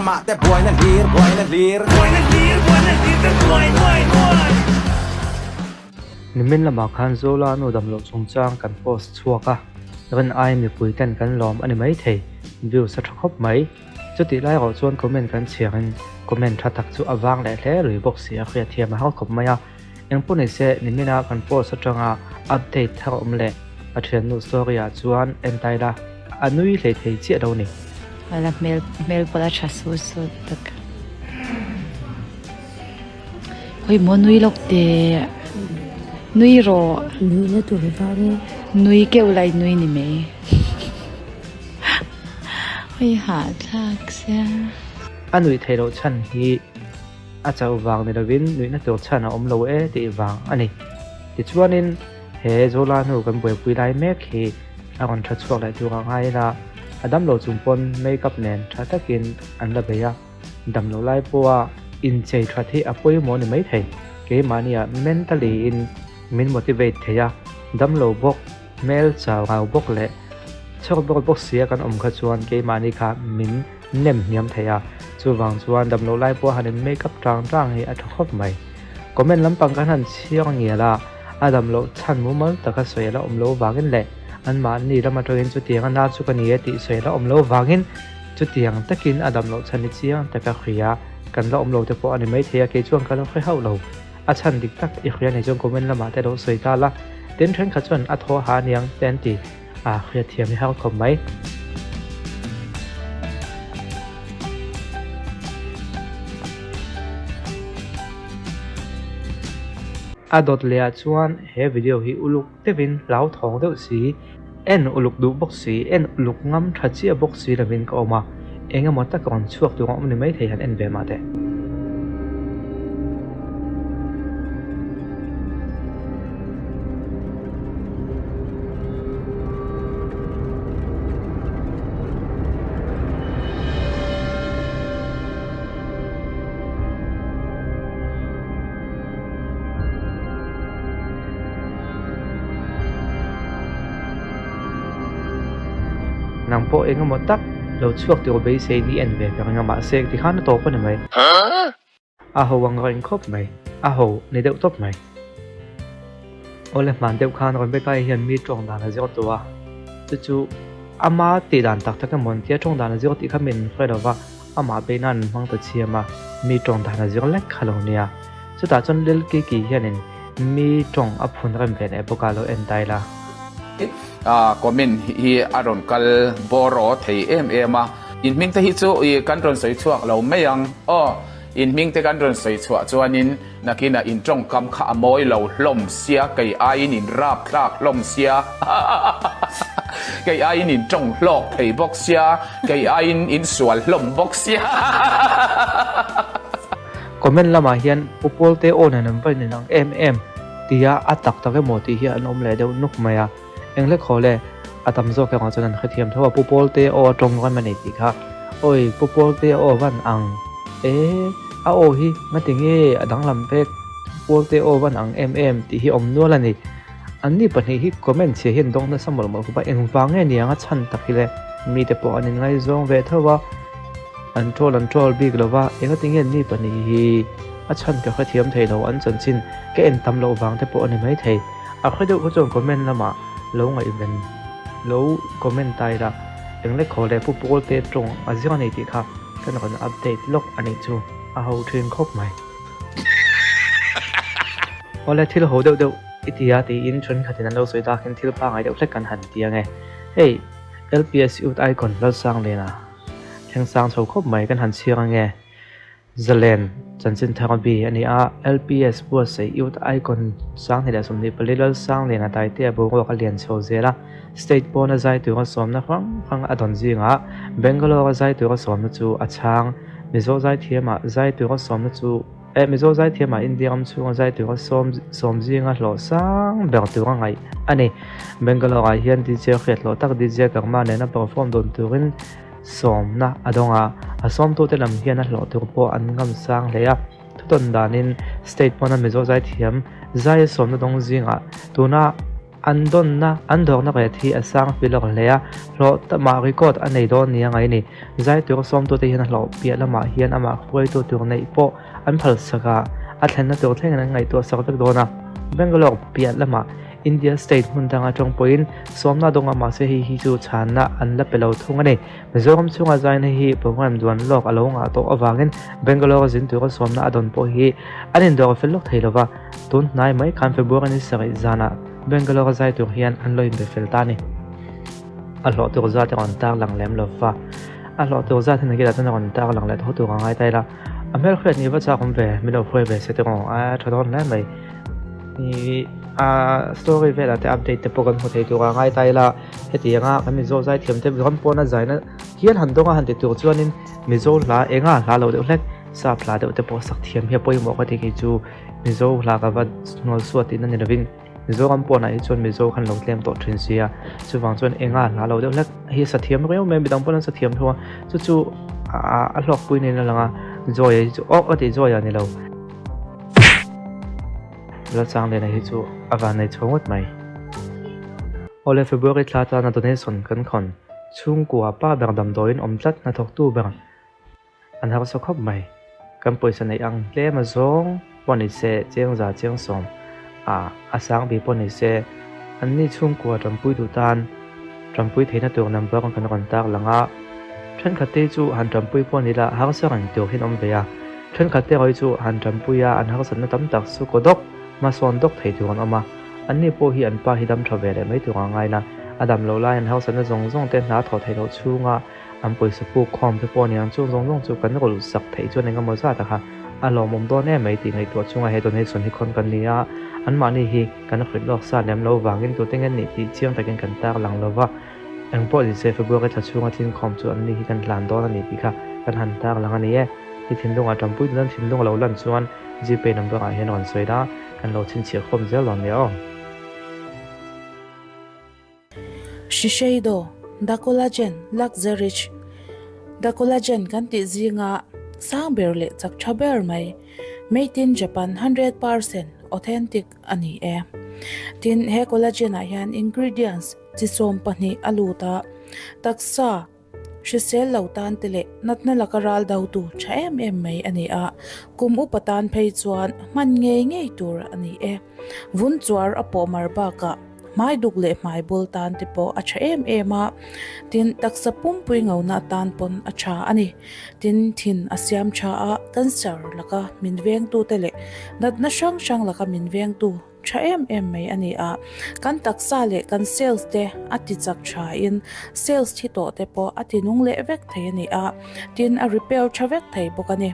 lamah te buaina hlir buaina hlir. Buaina hlir buaina hlir ka nuai nuai nuai. Nimin lamah khan Zola nu damloh chungchang kan post chhuak a, rin ai mipui ten kan lawm a ni maithei, views a tha khawp mai. Chutih lai erawh chuan comment kan chhiarin comment tha tak chu a vang leh hle lui bawk si a hriatthiam a har khawp mai a. Engpawh ni se nimina kan post atanga update thar awm leh a thiannu story ah chuan en ta ila a nui hlei thei chiah lo ni. Ala hmel hmel pawh a tha sut sut tak. Hawi maw nui lawk teh nui rawh. Nui na tur vang e. Nui keuh lai nui ni mai. Hawi hahthlak sia. A nuih theih loh chhan hi. A chauh vang ni lovin nuihna tur chhan a awm lo e tih vang a ni. Tichuanin he Zola hnu kan buaipui lai mek hi a rawn tha chhuak leh tur a ngai ila, a damlo chung pawn make up nen tha takin an la bei a, damlo lai pawha inchei that hi a pawimawh ni maithei. Keimahnia mentally in min motivate thei a, damlo bawk, hmel chau ngau bawk leh chhawk bawk bawk sia kan awm kha chuan keimahni kha min nem hniam thei a, chuvang chuan damloh lai pawh han in make up tang tang hi a tha khawp mai. Comment lampang kan han chhiar ngial a, a damloh chhan mumal taka sawi a la awm lo vangin leh anmahni lam atangin chutiang a na chu ka ni e tih sawi a la awm lo vangin chutiang takin a damloh chhan hi chiang taka hria kan la awm lo te pawh a ni maithei a, kei chuan ka lo hre hauh lo. A chhan dik tak i hria nei chuan comment lamah te lo sawi ta la, tin thenkhat chuan a thaw ha aniang te an ti a, hriatthiam hi har khawp mai. A dawt leh ah chuan he video hi uluk deuhin hlauthawng deuh si, en uluk duh bawk si, en uluk ngam tha chiah bawk si lovin ka awm a, eng emaw tak rawn chhuak tur a awm ni maithei han en ve mah teh. Nang pawh eng emaw tak lo chhuak tur beisei ni en ve ka ring a mahse tikhan a tawp a ni mai. A ho ang reng khawp mai. A ho ni deuh tawp mai. Awle hman deuh khan Rebecca-i hian mi tawng dan a zir tawh a, chu chu ama tih dan tak tak emaw an tia tawng dan a zir tih kha min hre lo va, amah beihna an hmang ta chiam a, mi tawng dan a zir lek kha lo nia. Chutah chuan Lil Kiki hianin mi tawng a phun rem ve leh bawk a lo en ta ila. Comment hi a rawn kal bawraw thei em em a, in hming te hi chu kan rawn sawi chhuak lo mai ang aw, in hming te kan rawn sawi chhuah chuanin nakinah in tawngkam kha a mawi lo hlawm sia, kei aiin in rap thlak hlawm sia, kei aiin in tawng hlawk thei bawk sia, kei aiin in sual hlawm bawk sia. Comment lamah hian Pu Pawlte aw nen an va inang em em tia a tak tak emaw tih hi an awm leh deuh nuk mai a. Eng hlek haw le, a tam zawk erawh chuan an hrethiam tho a, Pu Pawlte aw a tawng rem a ni tih kha. Awi, Pu Pawlte aw van ang e, a aw hi ngati nge a danglam vek, Pu Pawlte aw van ang em em tih hi awm nual a ni. Anni pahnih hi comment chhia hian dawng nasa mawlh mawlh khawp a, engvang nge niang a chhan tak hi le, mite pawh an inngaizawng ve tho a, an troll an troll bik lo va, engati nge anni pahnih hi a chhan ka hrethiam thei lo, an chanchin ka en tam loh vang te pawh a ni maithei. A hre deuh kha chuan comment lamah lo ngaihven lo comment ta ila eng lek khaw leh pu pawl te tawng a zir a ni tih kha kan rawn update lawk a nih chu a ho thin khawp mai. Awle thil ho deuh deuh i ti a tiin thenkhatin an lo sawi takin thil pangai deuh hlek kan han ti ange. Hei LPS Youth Icon Lalsangliana thleng sang chho khawp mai kan han chhiar ange. Zalen chanchin thar bi a ni a, LPS buatsaih Youth Icon 2024 Lalsanglian a Taitea boruak a lian chho zel a, state pawna zai tura sawmna hrang hrang a dawn zingah Bangalore-a zai tura sawmna chu a chhang. Mizo zaithiamah zai tura sawmna chu eh Mizo zaithiamah India ram chhunga zai tura sawm sawm zinga hlawh sang ber tura ngaih a ni. Bangalore-ah hian DJ hriat hlawh tak DJ Karma nena perform dawn turin Sawmna a dawng a, a sawmtute lam hian a hlawh tur pawh an ngam sang hle a. Thutawn danin State pawna Mizo zaithiam Zaia sawmna dawng zingah tuna An dawnna, an dawrna rate hi a sang filawr hle a, hlawh tamah record a nei dawn nia ngaih a ni. Zai tur sawmtute hian a hlawh piah lamah hian amah hruaitu tur neih pawh an phalsak a, a thlenna tur thlengin an ngaihtuah sak vek dawn a. Bangalore piah lamah India state hmun danga tawng pawhin sawmna dawnga mahse hei hi chu chhanna an la pe lo thung a ni. Mizoram chhunga zaina hi program duan lawk a lo ngah tawh avangin Bangalore a zin tura sawmna a dawn pawh hi an indawr fel lawk thei lova, tun hnai mai khan February ni sarih zanah Bangalore a zai tur hian an lo inbe fel ta a ni. A hlawh tur zat a rawn tar lang lem lova, a hlawh tur zat hi nakinah chuan a rawn tar lang leh tho tur a ngai ta ila. A hmelhriat nih va chak awm ve, min lo hruai ve se tiraw, a tha dawn hle mai. Ih a story velah te update te pawh kan hmu thei tur a ngai ta ila, hetianga kan Mizo zaithiam te ram pawna zaina hial han dawnga han ti tur chuanin Mizo hla enga hla lo deuh hlek sap hla deuh te pawh sak thiam hi a pawimawh ka ti kei chu Mizo hla ka va hnual suat tihna ni lovin Mizoram pawnah hi chuan Mizo khan lo tlem tawh thin sia, chuvang chuan enga hla lo deuh hlek hi sa thiam riau mai a, midang pawn an sa thiam tho a, chu chu a hlawkpui niin a lang a, Joy-a hi chu aw ka tih Joy-a ni lo. Lalsangliana hi chu a van nei chho ngawt mai. Awle February thla tana donation kan khawn chhungkua pa ber damdawiin awm tlat hnathawktu ber An harsa khawp mai. Kan pawisa neih ang tlem a zawng pawh ni se, cheng za cheng sawm a a sang bi pawh ni se, an ni chhungkua tanpui duh tan tanpui theihna tur number kan rawn tar lang a. Thenkhat te chu han tanpui pawh ni la harsa reng tur hian awm ve a, thenkhat te erawh hi chu han tanpui a an harsatna tam tak chu kaw dawk, hmasawn dawk thei tur an awm a. An ni pawh hi an pa hi dam tha ve leh mai tur a ngai la, a dam loh lai an harsatna zawng zawng te hna thawh theih loh chhunga An pawisa puk khawm te pawh aniang chung zawng zawng chu kan rawlh sak theih chuan eng emaw zat a kha a lawmawm dawn em mai tih ngaihtuah chunga he donation hi khawn kan ni a, anmahni hi kan hrilh lawk sa lem lo vangin tute nge nih tih chiang takin kan tar lang lo va, eng pawh ni se February thla chhunga tling khawm chu anni hi kan hlan dawn a ni tih kha kan han tar lang a ni e. I thinlungah tanpui duhna thinlung a lo lan chuan Gpay number ah hian rawn sawi la, kan lo chhinchhiah khawm zel dawn nia aw. Shiseido, The Collagen Luxerich The Collagen kan tih zinga sang ber leh chak tha ber mai, Made in Japan 100% authentic a ni e. Tin, he collagen ah hian ingredients chi 12 a lut a, taksa, Hrisel lo tan te leh natna laka ral dotu tha em em mai a ni a, kum upa tan phei chuan hman ngei ngei tur a ni e. Vun chuar a pawh mar bakah hmai duk leh hmai bul tan te pawh a tha em em a, tin taksa pumpui ngona tan pawn a tha a ni. Tin, thin a siam tha a, cancer laka min vengtute leh natna hrang hrang laka min vengtu Tha em em mai a ni a, kan taksa leh kan cells te a ti chak tha in cells thi tawh te pawh a ti nung leh vek thei a ni a, tin a repair tha vek thei bawk a ni.